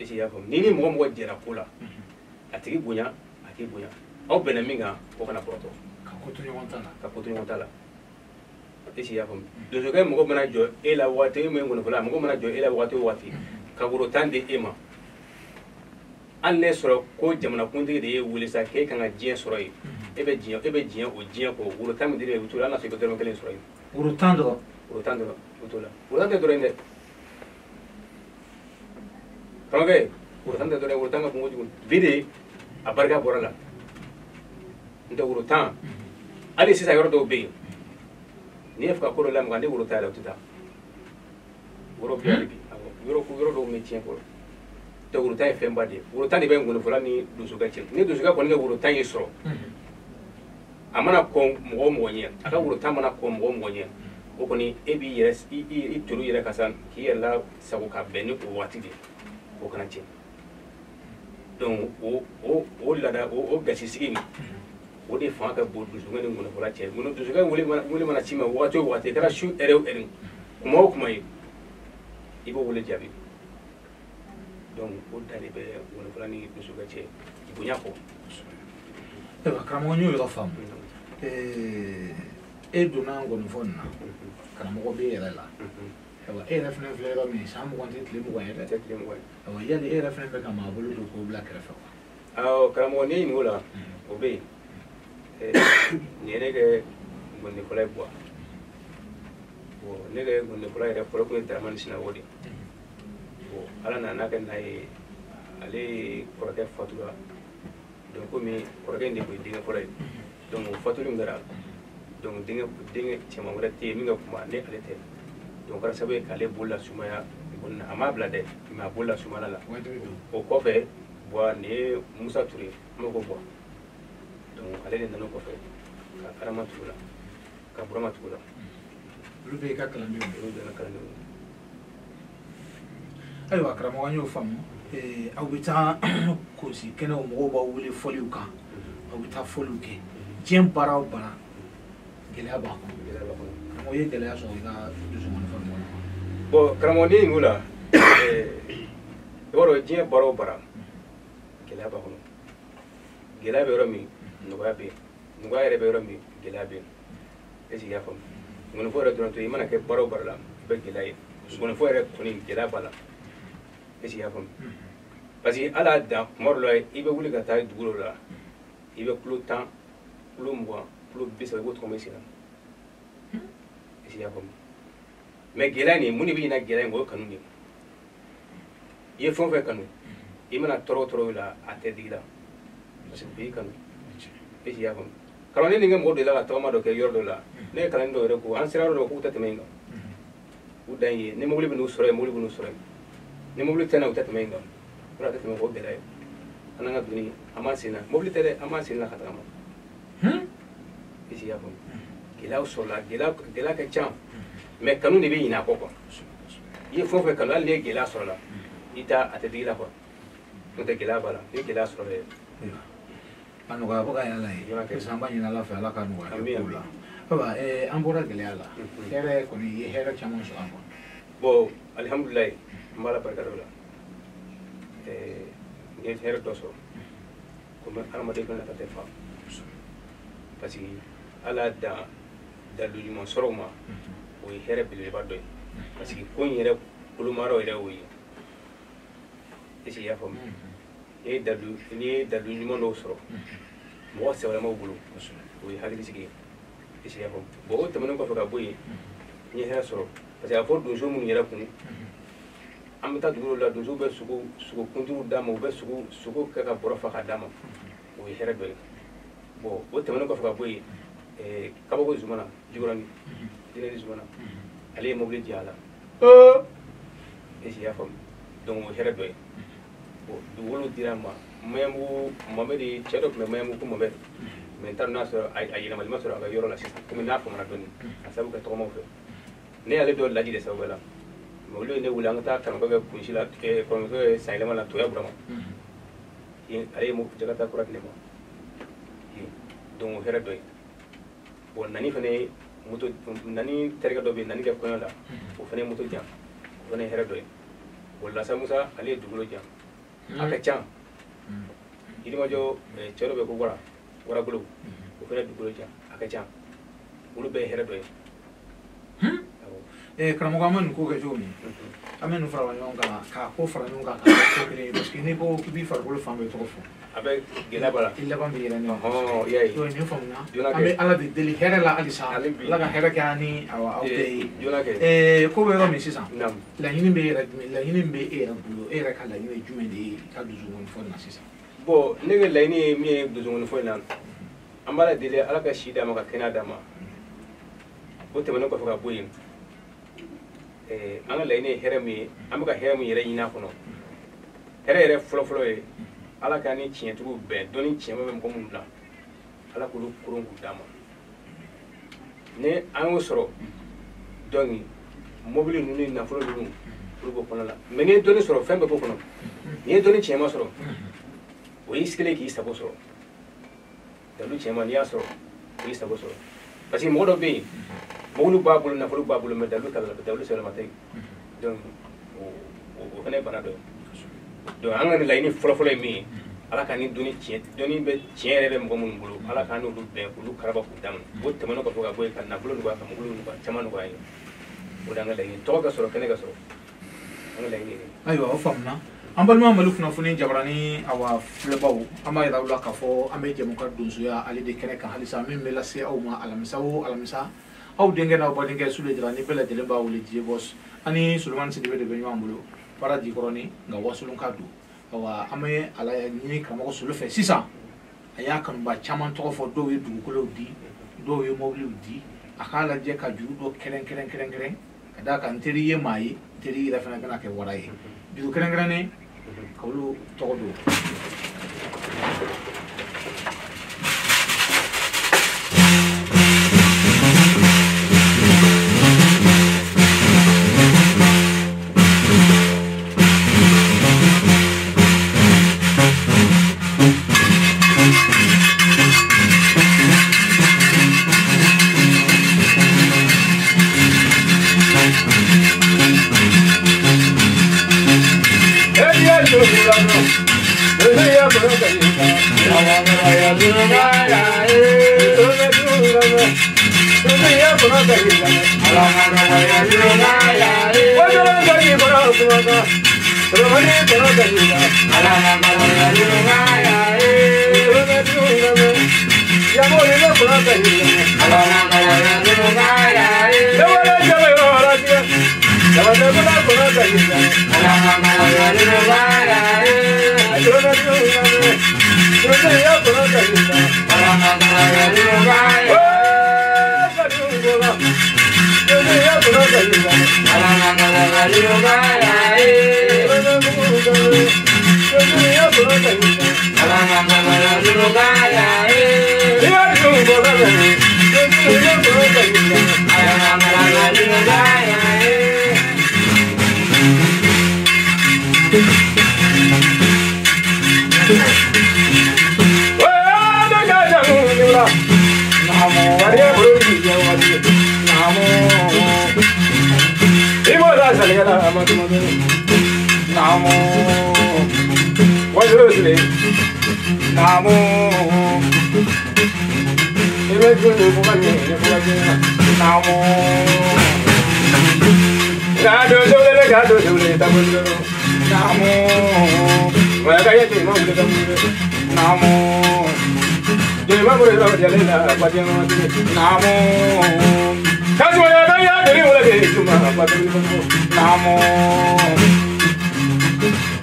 C: Est-ce que i y'a faamu? N'i ni mɔgɔ mɔgɔ jɛra ko la, a tigi bonya, a k'i bonya, aw bɛnna min kan, o kana kɔrɔtɔ.
B: Ka ko to ɲɔgɔn ta la.
C: Ka ko to ɲɔgɔn ta la. Est-ce que i y'a faamu? Donsokɛ mɔgɔ mana jɔ e la waati, e min ye ngɔnifɔla, mɔgɔ mana jɔ e la waati o waati, ka woro 10 di e ma, hali n'e sɔrɔ ko jamanakuntigi de y'e wele sa k'e kan ka diɲɛ sɔrɔ yen, e bɛ diɲɛ o diɲɛ kɔ, woro 10 min dir'e ma, i bɛ t'o la, hali n'a sɔrɔ i bɛ dɔrɔmɛ kelen sɔrɔ yen.
B: Woro 10 dɔrɔn?
C: Woro 10 dɔrɔn, i bɛ t'o la. Woro 10 tɛ dɔrɔn ye dɛ karamɔgɔkɛ, woro 10 tɛ dɔrɔn ye, woro 10 ka bon kojugu. Bi de a barika bɔra la, n tɛ woro 10. Hali sisan yɔrɔ dɔw bɛ yen, n'i ye fɛ ka ko dɔ lamaga, ni woro 10 yɛrɛ o tɛ taa. Woro bɛ hali bi, yɔrɔ dɔw bɛ tiɲɛ fɔlɔ. Donc woro 10 ye fɛnba de ye. Woro 10 de bɛ ngɔnifɔla ni donsokɛ cɛ. Ni donsokɛ kɔni ka woro 10 y'i sɔrɔ, a mana kɔn mɔgɔ o mɔgɔ ɲɛ, a ka woro 10 mana kɔn mɔgɔ o mɔgɔ ɲɛ, o kɔni e b'i yɛrɛ i tolu yɛrɛ ka sa k'i yɛrɛ lasago ka bɛn ni o waati de ye, o kana tiɲɛ. Donc o laada o gasisigi in, o de fanga ka bon donsokɛ ni ngɔnifɔla cɛ. Donsokɛ wele mana ci ma waati o waati, i kɛra su ɛrɛ o ɛrɛ, kuma o kuma ye, i b'o wele jaabi. Donc o da de bɛ ngɔnifɔla ni donsokɛ cɛ bonya kɔ.
B: Ayiwa karamɔgɔ, n y'o yɔrɔ faamu. E donna ngɔnifɔ nin na, karamɔgɔ b'e yɛrɛ la. Ayiwa e yɛrɛ fana filɛ yɔrɔ min, san 20 tɛ tile 20 ye dɛ.
C: Tɛ tile 20 ye.
B: Ayiwa yali e yɛrɛ fana bɛ ka maa bolo don k'o bila kɛrɛfɛ wa?
C: Awɔ karamɔgɔ, n'i ye ɲininka o la, o bɛ yen. Nin ye ne kɛ ngɔnifɔla ye buwa. Bon ne kɛ ngɔnifɔla yɛrɛ fɔlɔ tun ye Daramani Sinako de ye. Bon Ala nana n'a kɛ n'a ye, ale kɔrɔkɛ fatura. Donc komi kɔrɔkɛ in de tun ye denkɛ fɔlɔ ye, donc o fatuli min kɛra, donc denkɛ cɛman wɛrɛ tɛ yen min ka kunba ni ale tɛ. Donc o kɛra sababu ye k'ale bolo lasumaya ngɔni na. A m'a bila dɛ, mais a bolo lasumaya la. O kɔfɛ buwa, nin ye Musa Ture, an b'o ko buwa. Donc ale de nana o kɔfɛ ka Adama tugu la, ka Burama tugu la.
B: Olu bɛɛ y'i ka kalandenw ye?
C: Olu bɛɛ ka kalandenw ye.
B: Ayiwa karamɔgɔ, an y'o faamu. Aw bɛ taa kosi kɛnɛw, mɔgɔw b'aw wele fɔliw kan, aw bɛ taa fɔliw kɛ. Diɲɛ baara o baara, gɛlɛya b'a kɔnɔ.
C: Gɛlɛya b'a kɔnɔ.
B: Karamɔgɔ, i ye gɛlɛya sɔrɔ i ka donsongɔnifɔ nin kɔnɔ?
C: Bon karamɔgɔ, n'i ye ɲininka o la, i b'a dɔn diɲɛ baara o baara, gɛlɛya b'a kɔnɔ. Gɛlɛya bɛ yɔrɔ min, nɔgɔya bɛ yen. Nɔgɔya yɛrɛ bɛ yɔrɔ min, gɛlɛya bɛ yen. Est-ce que i y'a faamu? Ngɔnifɔ yɛrɛ dɔrɔn to yen, i mana kɛ baara o baara la, i bɛ gɛlɛya ye. Ngɔnifɔ yɛrɛ kɔni gɛlɛya b'a la. Est-ce que i y'a faamu? Parce que ala y'a dan kuma dɔ la, i bɛ wuli ka taa dugu dɔ la, i bɛ kulo 10, kulo 20, kulo 30, i b'o tɔgɔ i sen na. Est-ce que i y'a faamu? Mais gɛlɛya nin, mun de bɛ ɲina gɛlɛya in kɔ, o ye kanu de ye. I ye fɛn o fɛn kanu, i mana tɔɔrɔ o tɔɔrɔ la, a tɛ digi la, parce que o y'i kanu. Est-ce que i y'a faamu? Karamɔgɔ, ne ni n ka mɔgɔ delila ka tagama dɔ kɛ yɔrɔ dɔ la, ne ye kalanden dɔw yɛrɛ ko, an sera yɔrɔ dɔ k'u tɛ tɛmɛ yen kan. U dan ye ni mobili bɛ n'u sɔrɔ yen, mobili bɛ n'u sɔrɔ yen. Ni mobili tɛ na, u tɛ tɛmɛ yen kan. O la a tɛ tɛmɛ, o gɛlɛya ye. An n'an ka doni, an b'an sen na, mobili tɛ dɛ, an b'an sen na ka tagama. Est-ce que i y'a faamu? Gɛlɛyaw sɔrɔla, gɛlɛya ka ca, mais kanu de bɛ ɲinɛ a kɔ quoi. I ye fɛn o fɛn kanu, hali n'i ye gɛlɛya sɔrɔ a la, i t'a a tɛ digi i la quoi. N'o tɛ gɛlɛya b'a la, n'i ye gɛlɛya sɔrɔ dɛ.
B: A nɔgɔya bɛ ka y'Ala ye. Parce que an b'a ɲini Ala fɛ, Ala ka nɔgɔya kɛ kow la. Ayiwa, an bɔra gɛlɛya la. Hɛrɛ kɔni, i ye hɛrɛ caman sɔrɔ a kɔnɔ.
C: Bon alihamudulilayi, n b'Ala barika da o la. N ye hɛrɛ dɔ sɔrɔ. Komi hadamaden fɛnɛ nata tɛ fa. Parce que Ala dan dalu ɲuman sɔrɔ ma, o ye hɛrɛ belebeleba dɔ ye. Parce que ko in yɛrɛ kolomayɔrɔ yɛrɛ y'o ye. Est-ce que i y'a faamu? N'i ye dalu ɲuman dɔw sɔrɔ, mɔgɔ sɛbɛlamaw bolo, o ye hakilisigi ye. Est-ce que i y'a faamu? Bon o tɛmɛnen kɔfɛ ka bɔ yen, n ye hɛrɛ sɔrɔ. Parce que a fɔ donso minnu yɛrɛ kun, An bɛ taa dugu la donsow bɛ sogo kunturu d'a ma u bɛ sogo kɛ ka bɔrɔ fa k'a d'a ma o ye hɛrɛ dɔ ye bon o tɛmɛnen kɔfɛ ka bɔ yen kabako Zumana Jikɔrɔni Jinɛli Zumana ale ye mobili di a la est-ce que i y'a faamu donc o ye hɛrɛ dɔ ye bon dugukolo dira n ma Maɲanbugu Mamɛdi cɛ dɔ tun bɛ Maɲanbugu ko Mamɛdi mais n t'a dɔn n'a sɔrɔ a yɛlɛmali ma sɔrɔ a ka yɔrɔ la sisan komi n'a faamuna dɔɔni a sababu kɛ tɔgɔmaw fɛ ne y'ale dɔ laji de sababu la mais olu ye ne wele an ka taa karamɔgɔ kɛ kunsi la kɔrɔmuso kɛ sanyɛlɛma la Toya Burama ale ye jakata kura di ne ma donc o hɛrɛ dɔ ye bon nani fana ye moto nani terikɛ dɔ bɛ yen nani kɛ kɔɲɔ la o fana ye moto di yan o fana ye hɛrɛ dɔ ye bon Lasa Musa ale ye dugukolo di yan a ka ca Yirimajɔ cɛ dɔ bɛ ko wara waragolo o fana ye dugukolo di yan a ka ca olu bɛɛ ye hɛrɛ dɔ ye.
B: Karamɔgɔ an bɛ nin ko kɛ cogo min an bɛ nin fara ɲɔgɔn kan k'a ko fara ɲɔgɔn kan k'a kɛ ko kelen ye parce que n'i ko k'i b'i farikolo fan bɛɛ tɔgɔ fɔ
C: a bɛ gɛlɛya b'a la
B: i laban bɛ yɛlɛ ne
C: i y'a ye
B: donc nin faamuna an bɛ Ala de deli hɛrɛ la halisa Ala ka hɛrɛ kɛ an ni aw bɛɛ ye ko bɛ yɔrɔ min sisan laɲini bɛ yɛrɛ jumɛn laɲini bɛ e yɛrɛ bolo e yɛrɛ ka laɲini ye jumɛn de ye i ka dusukun fɔ nin na sisan
C: bon ne ka laɲini ye min ye dusukun fɔ in na an b'a deli Ala ka si d'a ma ka kɛnɛya d'a ma o tɛmɛnen kɔfɛ ka bɔ yen an ka laɲini ye hɛrɛ min ye an bɛ ka hɛrɛ min yɛrɛ ɲini a kɔnɔ hɛrɛ yɛrɛ fɔlɔfɔlɔ ye Ala ka ni tiɲɛtigiw bɛn dɔnni tiɲɛma bɛ mɔgɔ minnu na Ala k'olu koron k'u d'a ma ni an y'o sɔrɔ donc mobili ninnu ni nafolo ninnu olu b'o kɔnɔ la mais n'i ye dɔnni sɔrɔ fɛn bɛɛ b'o kɔnɔ n'i ye dɔnni tiɲɛma sɔrɔ o y'i sigilen k'i sago sɔrɔ dalu tiɲɛma n'i y'a sɔrɔ o y'i sago sɔrɔ parce que mɔgɔ dɔ bɛ yen mobili b'a bolo nafolo b'a bolo mais dalu dalu sɛbɛlama tɛ yen donc o fana ye bana dɔ ye donc an ka nin laɲini fɔlɔfɔlɔ ye min ye Ala ka ni dɔnni tiɲɛ dɔnni bɛ tiɲɛ yɛrɛ bɛ mɔgɔ minnu bolo Ala k'an n'olu bɛn k'olu karaba k'u d'a ma o tɛmɛnen kɔfɛ ka bɔ yen ka nafolo nɔgɔya ka mobili nɔgɔya caman nɔgɔya ye o de y'an ka laɲini tɔgɔ ka sɔrɔ kɛnɛ ka sɔrɔ an ka laɲini ye.
B: Ayiwa o faamuna an balima Mali kunnafoni jabarani awa filɛbaw an b'a yira aw la k'a fɔ an bɛ jɛmukan donsoya ale de kɛnɛ kan halisa min bɛ lase aw ma alamisa o alamisa aw denkɛ n'aw badenkɛ Sule Jara ni bɛɛ lajɛlen b'a wele Didier Boss ani Solomani Sidibe de bɛ ɲɔgɔn bolo baara Jikɔrɔni nka wasolon ka don awa an bɛ ala ɲini karamɔgɔ Solo fɛ sisan a y'a kanuba caman tɔgɔ fɔ dɔw ye dugukolow di dɔw ye mɔbiliw di a k'a lajɛ ka juru dɔ kɛrɛn kɛrɛn ka d'a kan n teri ye maa ye n teri yɛrɛ fana bɛna kɛ wara ye juru kɛrɛnkɛrɛnnen ka olu tɔgɔ don.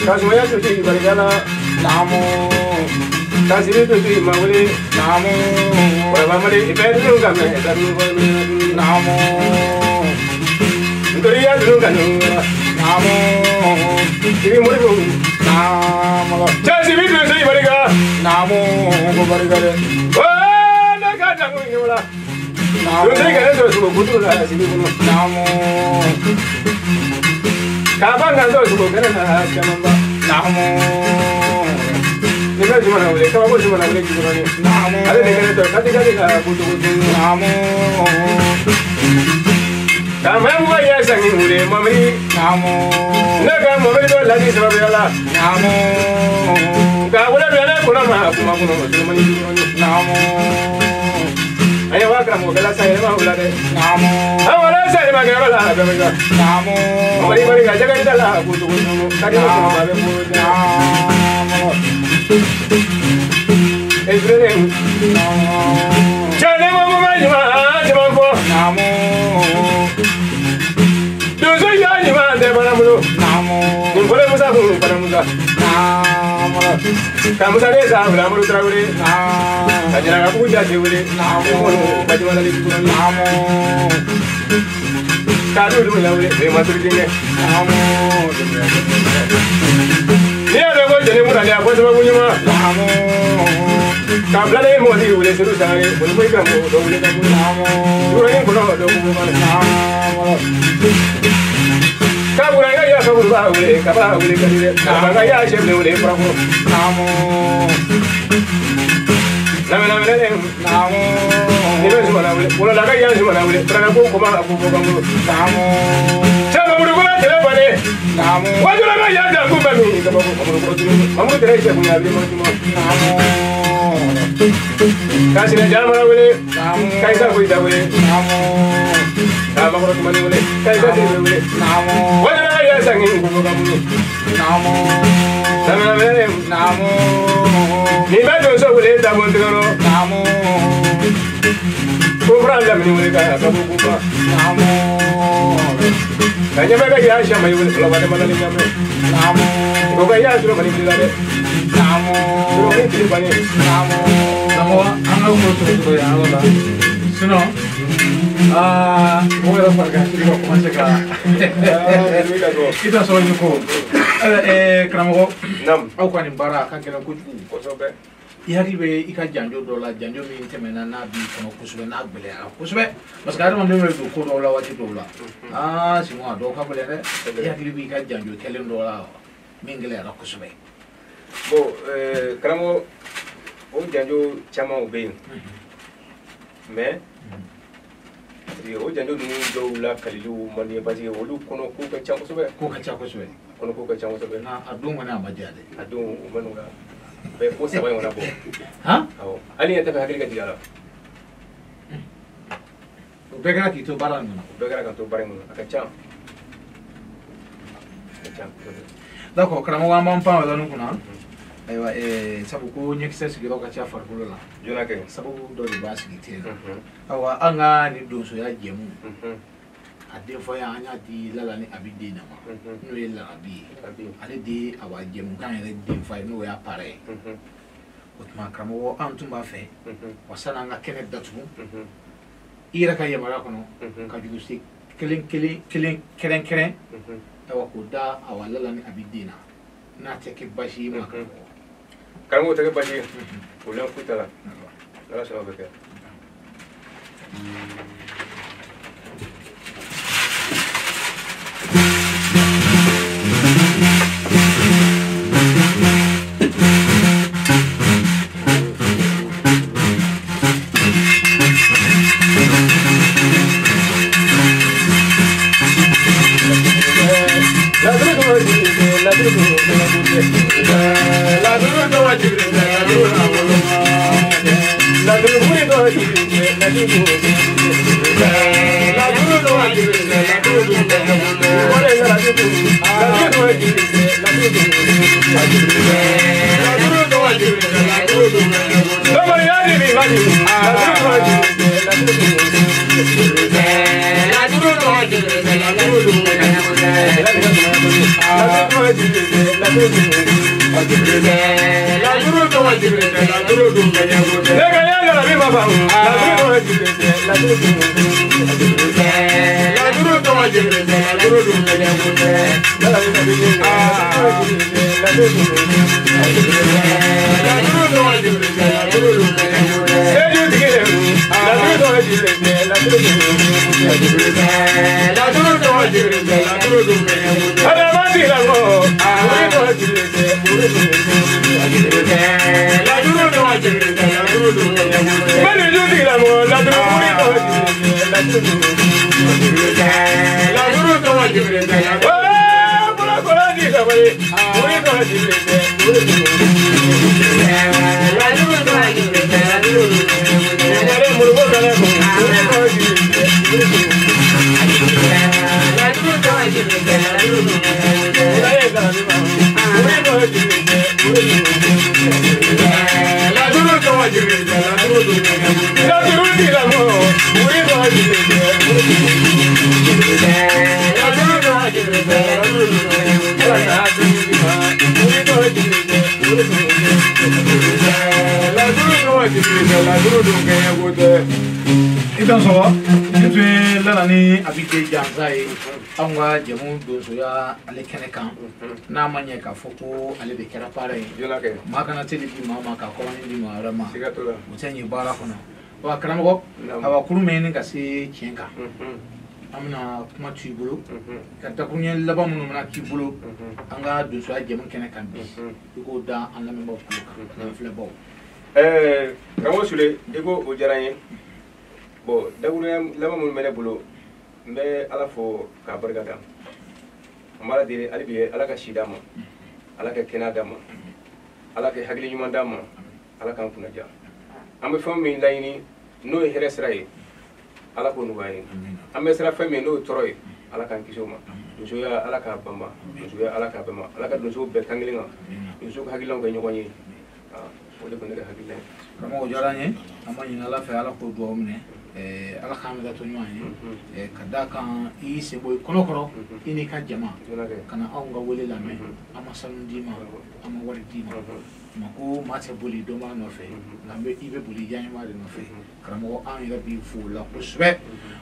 C: Kasumaya tuti barikala.
B: Naamu.
C: Kasiri tuti mawuli.
B: Naamu.
C: Wabamali ibedru kame daru wali.
B: Naamu.
C: Ndoriya duru kanu.
B: Naamu.
C: Ibi muribu.
B: Naamu.
C: Kasiri tuti barika.
B: Naamu ko barikale.
C: Oh, na ka tangu yola.
B: Naamu.
C: Tuti kare to sugo kutu la sibi kuno.
B: Naamu.
C: Kaba na to sugo kare na chamamba.
B: Naamu.
C: Ni ka jumana wule, kaba ko jumana wule jumana ni.
B: Naamu.
C: Ale ne kare to kati kati ka kutu kutu.
B: Naamu.
C: Kama mwa ya sangi wule mamri.
B: Naamu.
C: Ne ka mamri to ladi sababu yala.
B: Naamu.
C: Ka wala bele kuna ma kuma kuno jumani jumani.
B: Naamu.
C: Aye wa karamu kala sai ma wula de.
B: Naamu.
C: Awala sai ma kala la be ba.
B: Naamu.
C: Mari mari ga jaga dala kutu kutu. Kadi ko ma be ko.
B: Naamu.
C: Ezrene.
B: Naamu.
C: Chale mo mo ma jima fo.
B: Naamu.
C: Dozo ya ni ma de bana mulo.
B: Naamu.
C: Ni fole musa ko bana musa.
B: Naamu.
C: Ka musa de sa bala mulo trawure.
B: Naamu.
C: Ka jira ka kuja jewure.
B: Naamu.
C: Ba jima la le ko.
B: Naamu.
C: Ka du du la wure be ma turi dinge.
B: Naamu.
C: Ni ya ko jene mura le ko sababu nyuma.
B: Naamu.
C: Ka bla le mo di wure seru sare mo mo ka mo do wure ka mo.
B: Naamu.
C: Duro ni ko do ko ma.
B: Naamu.
C: Ka bura ga ya ka bura wure ka ba wure ka dire. Ka ba ya she le wure fra ko.
B: Naamu.
C: Name name le.
B: Naamu.
C: Ni be juma la wure. Wala la ka ya juma la wure. Fra ko ko ma ko ko ka mo.
B: Naamu.
C: Cha mo buru ko la tele ba ne.
B: Naamu.
C: Wa jula ga ya da ku ba mi ka ba ko ko ko. Mamu tere she ku ya bi mo juma.
B: Naamu.
C: Ka sine jama la wure.
B: Naamu.
C: Ka isa ko ida wure.
B: Naamu.
C: Ka ma ko ko mani wure. Ka isa se wure.
B: Naamu.
C: Wa jula ga ya sangi ko ko ka mo.
B: Naamu.
C: Name name le.
B: Naamu.
C: Ni ba do so wure da bon toro.
B: Naamu.
C: Ko fra la mi wure ka ka ko ko.
B: Naamu.
C: Ka nya ba ga ya sha mai wure la ba de mala ni nya me.
B: Naamu.
C: Ko ga ya suro mani la de.
B: Naamu.
C: Suro ni tiri bani.
B: Naamu. Karamɔgɔ an ka ko to to yan yɔrɔ la. Sinon mɔgɔ yɛrɛ fari ka siri ka commencer ka i t'a sɔrɔ ni ko karamɔgɔ.
C: Naam.
B: Aw ka nin baara a ka gɛlɛn kojugu.
C: Kosɛbɛ.
B: I hakili bɛ i ka janjo dɔ la, janjo min tɛmɛna n'a b'i kɔnɔ kosɛbɛ, n'a gɛlɛyara kosɛbɛ, parce que adamaden bɛ don ko dɔw la waati dɔw la. Simon a dɔw ka gɛlɛn dɛ. I hakili b'i ka janjo kɛlen dɔ la min gɛlɛyara kosɛbɛ.
C: Bon, karamɔgɔ, o janjo caman o bɛ yen. Mais o janjo ninnu dɔw la kaliliw man di ye parce que olu kɔnɔ ko ka ca kosɛbɛ.
B: Ko ka ca kosɛbɛ.
C: Kɔnɔ ko ka ca kosɛbɛ.
B: Nka a don kɔni a ma diya dɛ.
C: A don o ma nɔgɔya. Mais ko saba in kɔni bɔ.
B: Han?
C: Awɔ. Hali n yɛrɛ tɛ fɛ hakili ka jigin a la.
B: O bɛɛ kɛra k'i to baara in kɔnɔ.
C: O bɛɛ kɛra ka to baara in kɔnɔ. A ka ca. A ka ca kosɛbɛ.
B: D'accord, karamɔgɔ an b'an pan o yɔrɔnin kunna. Ayiwa sabu ko ɲɛkisɛ sigiyɔrɔ ka ca farikolo la.
C: Joona kɛ.
B: Sababu dɔ de b'a sigi ten na. Ayiwa an ka nin donsoya jɛmu. A denfaya an y'a di Lala ni Abi den ma. N'o ye Larabi ye. Ale de ye awa jɛmukan yɛrɛ denfa ye n'o y'a parrain ye. O tuma karamɔgɔ an tun b'a fɛ. Wa sani an ka kɛnɛ datugu. I yɛrɛ ka yamaruya kɔnɔ. Ka juru se kelen kelen kelen kɛrɛnkɛrɛn. Ayiwa k'o da awa Lala ni Abi den na. N'a tɛ kɛ baasi ye ma karamɔgɔ.
C: Karamɔgɔ tɛ kɛ baasi ye. Problème foyi t'a la. N'Ala sɔnna o bɛ kɛ. Laduru tɔgɔ Jibril tɛ laduru dun bɛ ɲɛ ko tɛ. Ne ka ɲɛ lalabi ma ban. Laduru tɔgɔ Jibril tɛ laduru dun Jibril tɛ. Laduru tɔgɔ Jibril tɛ laduru dun bɛ ɲɛ ko tɛ. Lalabi ma bi laduru tɛ. Laduru tɔgɔ Jibril tɛ laduru dun bɛ ɲɛ ko tɛ. Seju tigi de laduru tɔgɔ Jibril tɛ laduru dun Jibril tɛ. Laduru tɔgɔ Jibril tɛ laduru dun bɛ ɲɛ ko tɛ. Adama tigi la ko wuri tɔgɔ Jibril tɛ wuri dun laduru tɔgɔ Jibril tɛ laduru dun bɛ ɲɛ ko tɛ. Mali ju tigi la ko laduru wuri tɔgɔ Jibril tɛ laduru dun Jibril tɛ. Laduru tɔgɔ Jibril tɛ. Bolo kɔlɔ di sabali wuri tɔgɔ Jibril tɛ wuri dun laduru tɔgɔ Jibril tɛ laduru dun tɛ. Muruko kɛlɛ ko wuri tɔgɔ Jibril tɛ wuri dun laduru tɔgɔ Jibril tɛ laduru dun tɛ. Wuri tɔgɔ Jibril tɛ wuri dun laduru tɔgɔ Jibril tɛ laduru dun laduru tigi la ko wuri tɔgɔ Jibril tɛ wuri dun laduru tɔgɔ Jibril tɛ laduru dun wuri tɔgɔ Jibril tɛ wuri dun laduru tɔgɔ Jibril tɛ laduru dun kɛɲɛ ko tɛ.
B: I t'a sɔrɔ ne tun ye Lalani Abide Jansa ye anw ka jɛmu donsoya ale kɛnɛ kan n'a ma ɲɛ k'a fɔ ko ale de kɛra baara ye maa kana teli di maa ma ka kɔrɔni di maa wɛrɛ ma o tɛ ɲɛ baara kɔnɔ wa karamɔgɔ awa kurun bɛ ɲini ka se tiɲɛ kan an bɛna kuma to i bolo ka dakuruɲɛ laban minnu bɛna k'i bolo an ka donsoya jɛmu kɛnɛ kan bi i k'o da an lamɛnbaaw tulo kan n'an filɛbaw.
C: Karamɔgɔ Sule i ko o diyara n ye. Bon dakuruɲɛ laban minnu bɛ ne bolo n bɛ Ala fo k'a barika da n b'Ala deli hali bi Ala ka si d'an ma Ala ka kɛnɛya d'an ma Ala ka hakili ɲuman d'an ma Ala k'an kunna diya an bɛ fɛn min laɲini n'o ye hɛrɛ sira ye Ala k'o nɔgɔya an ye an bɛ siran fɛn min n'o ye tɔɔrɔ ye Ala k'an kisi o ma donsoya Ala k'a banba donsoya Ala k'a bɛnba Ala ka donsow bɛɛ kan kelen kan donsow ka hakilinaw kɛ ɲɔgɔn ye o de kɔni ne ka hakilina ye.
B: Karamɔgɔ o diyara n ye an b'a ɲini Ala fɛ Ala k'o dugawu minɛ. Ala k'an bɛ to ɲɔgɔn ye ka d'a kan i y'i sen bɔ i kɔnɔ kɔrɔ i n'i ka jama ka na anw ka wele lamɛn an ma sanu d'i ma an ma wari d'i ma ma ko maa tɛ boli dɔ b'a nɔfɛ nka i bɛ boli diyaɲɛmaa de nɔfɛ karamɔgɔ an yɛrɛ b'i fo o la kosɛbɛ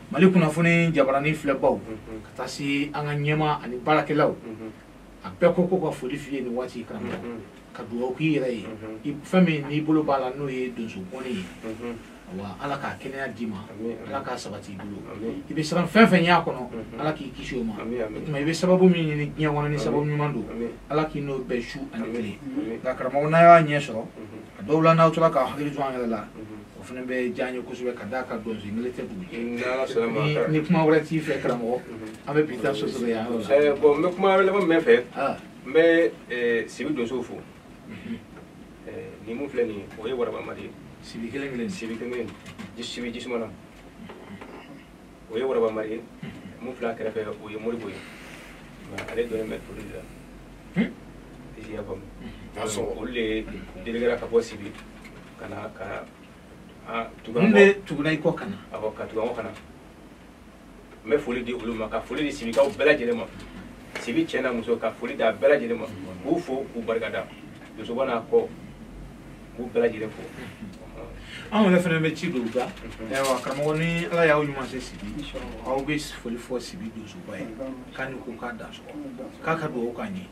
B: Mali kunnafoni jabaranin filɛbaw ka taa se an ka ɲɛmaa ani baarakɛlaw a bɛɛ ko ko ka foli f'i ye nin waati karamɔgɔ ka dugawu k'i yɛrɛ ye fɛn min n'i bolo b'a la n'o ye donso bɔnni ye wa Ala k'a kɛnɛya d'i ma Ala k'a sabati i bolo i bɛ siran fɛn fɛn y'a kɔnɔ Ala k'i kisi o ma o tuma i bɛ sababu min ɲini diɲɛ kɔnɔ ni sababu ɲuman don Ala k'i n'o bɛn su ani tile nka karamɔgɔ n'a y'a ɲɛ sɔrɔ a dɔw la n'aw tora k'aw hakili to an yɛrɛ la o fana bɛ diya an ye kosɛbɛ ka d'a kan donso ngele tɛ dugu jɛ ni kuma wɛrɛ t'i fɛ karamɔgɔ an bɛ bi ta sɔsɔ yan yɔrɔ la.
C: Bon n bɛ kuma laban min fɛ n bɛ Sibi donsow fo nin mun filɛ nin ye o ye Waraba Madi ye.
B: Sibi kelen kelen
C: Sibi kelen Sibi Jisumana o ye Waraba Madi ye mun filɛ a kɛrɛfɛ o ye Moribo ye ale dɔnnen bɛ toli de la i y'a faamu olu de delegera ka bɔ Sibi ka na ka tugu an kɔ
B: mun de tuguna i kɔ ka na
C: awɔ ka tugu an kɔ ka na n bɛ foli di olu ma ka foli di Sibikaw bɛɛ lajɛlen ma Sibi cɛ n'a muso ka foli d'a bɛɛ lajɛlen ma k'u fo k'u barika da donsoba n'a kɔ k'u bɛɛ lajɛlen fo.
B: Anw yɛrɛ fana bɛ ci don u da ayiwa karamɔgɔ ni Ala y'aw ɲuman se Sibi aw bɛ foli fɔ Sibi donsoba ye k'a ni ko k'a dansɔgɔ k'a ka dugawu k'an ye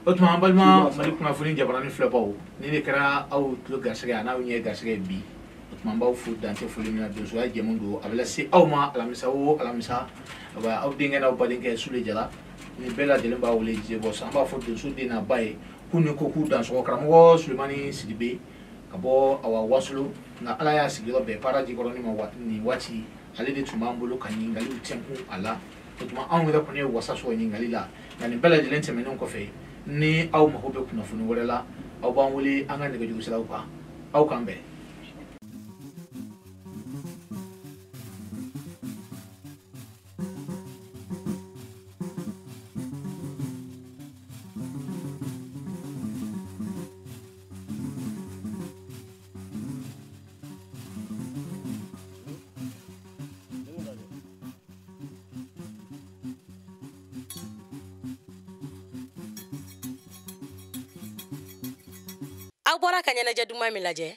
B: o tuma an balima Mali kunnafoni jabaranin filɛbaw ni de kɛra aw tulo garisɛgɛ a n'aw ɲɛ garisɛgɛ bi o tuma an b'aw fo dantɛ foli min na donsoya jɛmu don a bɛ lase aw ma alamisa o alamisa aw denkɛ n'aw badenkɛ Sule Jara ni bɛɛ lajɛlen b'a wele Jebɔs an b'a fɔ donso den n'a ba ye k'u ni ko k'u dansɔgɔ karamɔgɔ Sulemani Sidibe ka bɔ awa Wasolo nka Ala y'a sigiyɔrɔ bɛn Para Jikɔrɔni ma nin waati ale de tun b'an bolo ka ɲininkaliw tɛnkun a la o tuma anw yɛrɛ kɔni ye wasa sɔrɔ ɲininkali la nka nin bɛɛ lajɛlen tɛmɛnen kɔfɛ ni aw mago bɛ kunnafoni wɛrɛ la aw b'an wele an ka nɛgɛjuru siraw kan aw k'an bɛn.
A: Aw bɔra ka ɲɛnajɛ duman min lajɛ,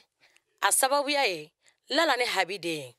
A: a sababuya ye Lala ni Habi den ye.